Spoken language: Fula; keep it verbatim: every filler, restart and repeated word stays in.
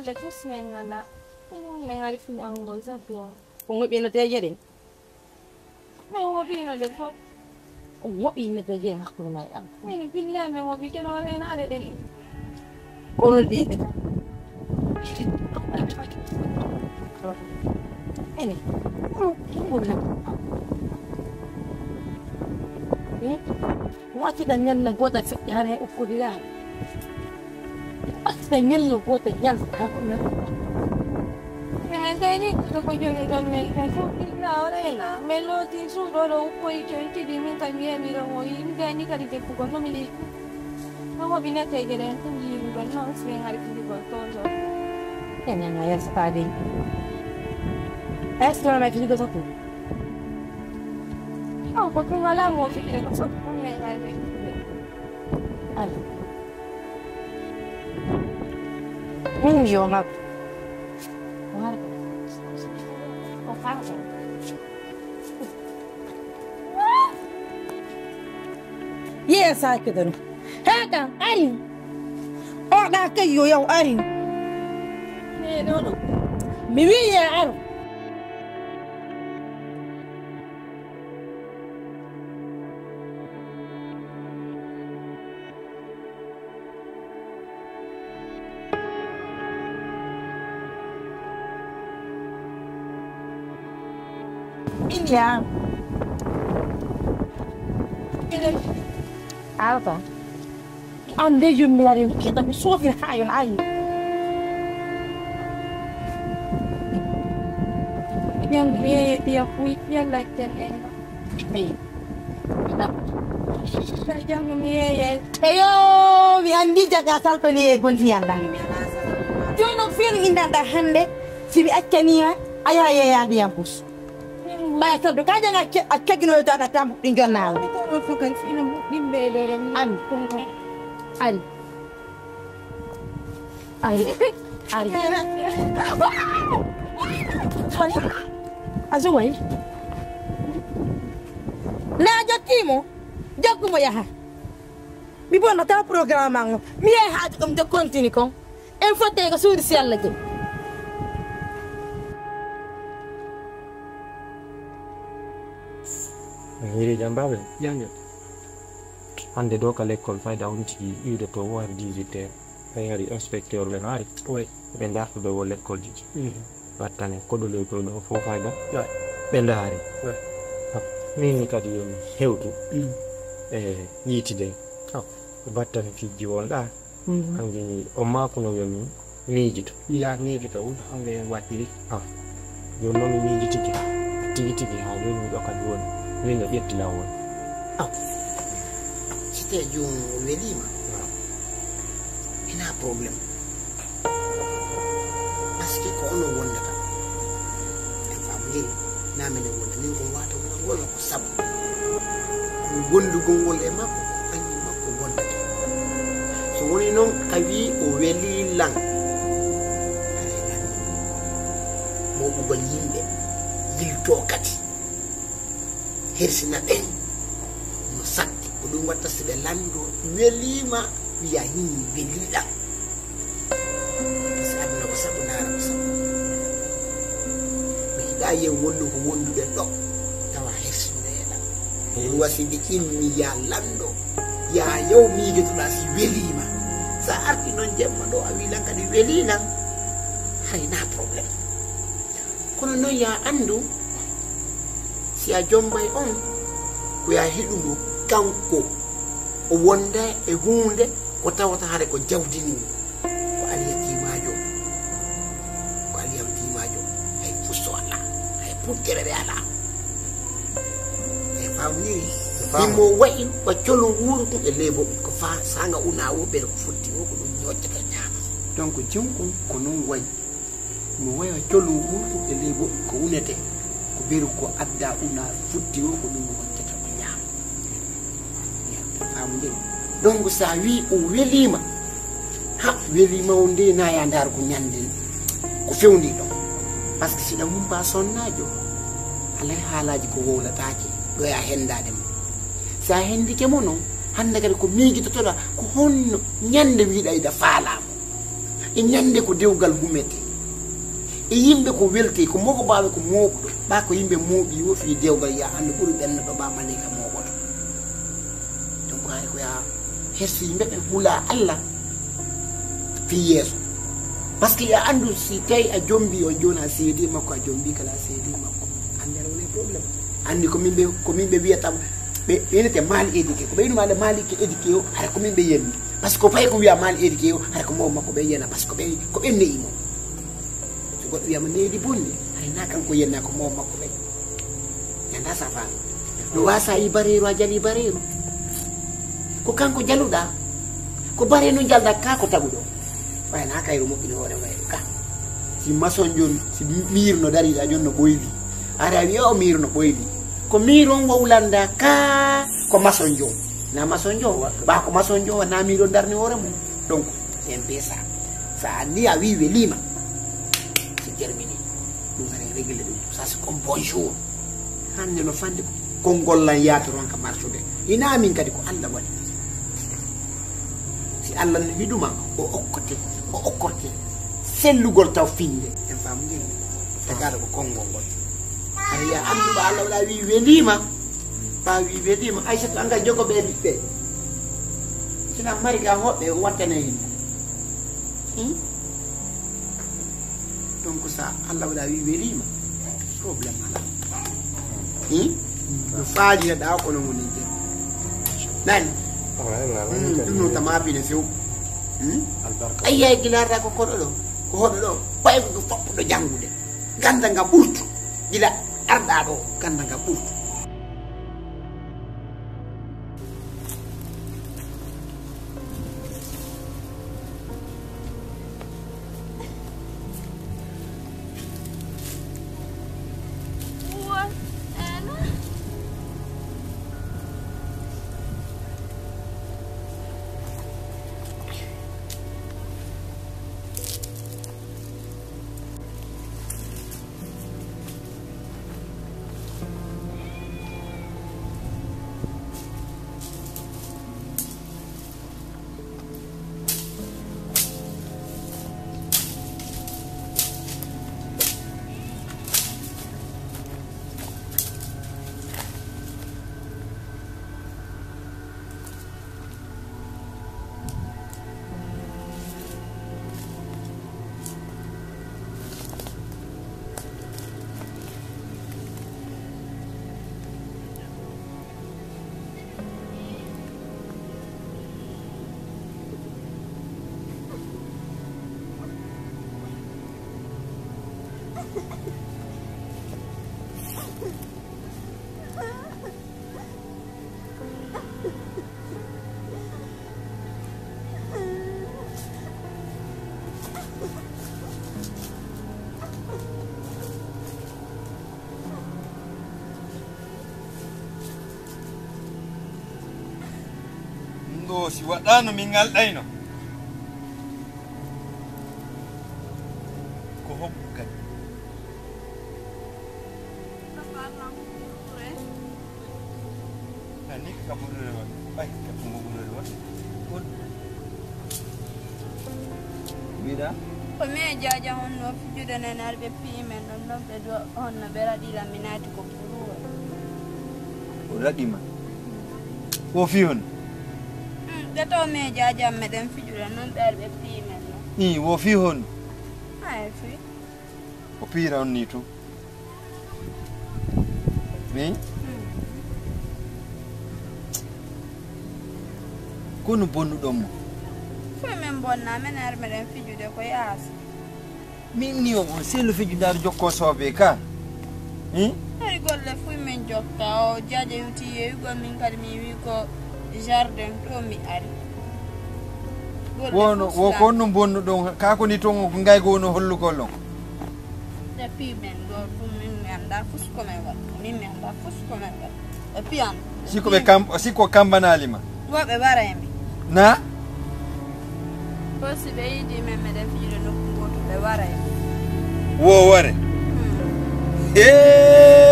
Nde fof min ngala. Min ngari fini angol sa biyo. Ko ngoɓino teje ɗin. Min woɓino ɗe fof. Ko ngoɓino teje hakkunde ma e am. Min billahi min woɓi keno renaɗe ɗen. Kono ɗiɗi. Ene. Wacciɗa ñande goota feƴƴa hara e okkodiraare. Wacciɗa ñande goota yalta. Minen kay ni ko jogiɗon min kay fof illa o reena. Min looti suuɗo ɗo ukkoyi coy tigi min kam yeeɓiɗo mo yimɓe ni kadi debbo gonno mi leydi. No woɓi netteeje ɗen ɗum yiiɗuɗon noon si min hari fijugol toon ɗo. Enen a yalta faade. Est-ce que wona fijugol sabu? Non, ko ɗum alaa mo fiɗde ko sabu ɗum men alde. Alde. Min yo ngam. Warga. O faata. Yee saakidano. Haa kam ari. Oɗa kay yo yaw ari. Mi wi'i ya aro. Ɓinndi am. Alba. An de yummi ari wi'ata mi sofi haa yon ayi. Yan biye ya kuy ya lakken en. Eyo, mi anndi jaga salto ni e goldi yalla. Jono firu indanda hande si mi accani a aya yeyaade yam bus. Ɓay salto ka janga accagino yo dada tam ɗi jonnaala. An. An. Ari, ari. Azuway. Na jokkimo, jokkumo yaha. Mi bonna taw programme an o. Mi yahi haaju ɗum de continue kon. En fotte ko suudu si Allah jom. Hiri jam babe. Jam jam. Hannde ɗo ka lekkol fayda on tigi iwde to war dix-huit heures. Ɓe ngari inspecteur ɓe no ari. Oui. Ɓe dartude wo lekkolji ɗi. Mhm. Battane koɗo lewto ɗo fof fayda. Oui. Ɓe ndaari. Oui. Ah, min ni kadi yo mi hewtu. Mhm. E yiitide. Ah. Battane fijji won ɗa. Mhm. Anndi o maakuno yo mi miijito. Ya miijito, on hannde en waɗiri. Ah. Jooni noon mi miijitike. Tigi tigi haa jooni miɗo kadi woni. Min no ƴetti laawol. Ah. Si tawii joomum o weliima, ah, hinaa problème. Parce que ko onon wondata. En famondiri, na minen wonda. Min ko wata wona wona ko sabu. Kono wondugol ngol e makko, ko kañum makko wondata. So woni noon, a wii o welii lan. Aɗa e lan. Moɓugol yimɓe, yiltoo kadi. Hersina ɓen no satti. Ko ɗum watta si ɓe lanndo weliima, wiya hii weliiɗam. Watta si aduna ko sabu, naara ko sabu. Mi yiɗaa yen wondu ko wonduɗen ɗo, tawa hersino e lan. Ɗum wasi ɓe immi ya lanndo, ya yow miijotoɗaa si weliima. Sa arti noon jemma ɗo, a wii lan kadi welii lan, hay na problème. Kono noon ya anndu, si a jombay on, ko ya heɗumo kanko, o wonda e huunde ko tawata hare ko jawdini mo. Ko aliyatiimaajo, ko aliyatiimaajo, hay fusto alaa, hay putterere alaa. E faamniri, himo wayi ko colo wuuru tun e leebo, ko fa saanga una wo ɓe fotti o ko ɗum ñoccata ñaama. Donc, jonkun ko noon wayi. Mo waya colo wuuru e leebo ko unete, ko beru ko adda una futti o ko ɗum o wancata o ñaama. Faamniri. Donc, sa wi o weliima, ha, weliima o nde na ya ndar ko ñande ko fewndi ɗon. Parce que si ɗa humpa sonnaajo, alay haalaaji ko wowlataake, ɗo ya hendaade mo. Sa hendike mo noon, hannde kadi ko miijitotoɗa, ko honno ñande wiɗa iɗa faalaamo. E ñande ko dewgal gumete. E yimɓe ko welte, ko mogo bawe ko moɓuɗo. Ɓa ko yimɓe moɓi wo fi dewgal ya andu ɓuri ɓenno ɗo ɓa malika moɓoto. Donc hari ko ya hersi yimɓe ɓe hula Allah fi yeeso. Parce que ya andu si tawi a jombi on jona seedi makko, a jombi kala seedi makko. Ande woni problème. Andi ko min ɓe, ko min ɓe wiyata ɓe, ɓe inete mal éduqué. Ko ɓe inu mal, mal éduqué o, hara ko min ɓe yenni. Parce que fay ko wiya mal éduqué o, hara ko mo makko ɓe yena, parce que ɓe, ko ɓe neyi mo. So goɗɗo wiyama neydi bonni, hay na kanko yenna ko mo makko ɓe. Yanda sa faami. No wasa yi bareeru, a jali bareeru. Ko kanko jaluɗa. Ko bare no jalda ka ko taguɗo. Wayna kayru moƴƴino hoore wayru ka. Si maçon jon, si miir no dari da jon no ɓoyli. Ara wiya o miir no ɓoyli. Ko miir on wowlanda ka ko maçon jon. Na maçon jon wa, ba ko maçon jon wa na miir on darni hoore mum. Donc, c'est un peu ça. Sa anni a wi welima. C'est terminé. Ɗum kadi régler ɗum. Ça c'est comme bonjour. Hande no fande ko konngol lan yatoron ka marsude. Ina min kadi ko Allah waɗi. Si Allah no hiɗuma, o okkote, o okkorte sellugol taw finde. En faamu ngel. Tagaɗo ko konngol ngol. Hari ya anduɓa Allah waɗa wi welima. Ɓa wi welima. Aysatu anga jogo ɓe ɓiɓɓe. Sina mari ga hoɓɓe wattane yimɓe. Hmm? Donc sa Allah waɗa wi welima, problème ala. Hmm? No faaliraɗa kono woni je. Nani? Hmm, ɗum no tama bine few. Hmm? Ayyay gilarɗa ko koɗo ɗo, ko hoɗo ɗo, ɓay ko foppuɗo janngude. Ganda nga ɓurtu, gila arɗa ɗo, ganda nga ɓurtu. Ɗum ɗo si waɗaano min ngalɗayno. Ko hobbu kadi. Ani ka ɓurure waɗde, ɓay ka ko ɓurure waɗde. Mbiɗa? Ko mi e Jaaja honno fijude nen ari ɓe piyi men ɗon, ɗon ɓe do honno ɓe raɗi lam mi naati ko ɓurure. O raɗi ma? O fi honno? Hmm, ɓe to mi e Jaaja meɗen fijude non ɓe ari ɓe piyi men ɗon. Ii, o fi honno? Ay, fi. O piira on ni tun. Wi? Ko no bonnuɗon mo? Foy men bonna, men ari meɗen fijude ko yaasi. Min ni o on sellu fijude aɗa jokkoo soobe ka. Hi? Hari golle foy men jokka, o Jaaja yuti yeeyugol, min kadi mi wi ko jardin to mi ari. Golle Wono, fof wo ko on no bonnuɗon, ka ko ni ton ko ngaygo wono hollugol on. Depuis men ɗo ɗum min mi annda fus ko men waɗi. Min mi annda fus ko men waɗi. E piyan. Si ko ɓe kam, si ko kambanaali ma. Wo ɓe wara e mi. Na? Ko si ɓe yiɗi men meɗen fiyude nokku gooto ɓe wara e mi. Wo ware. Hmm. Hee!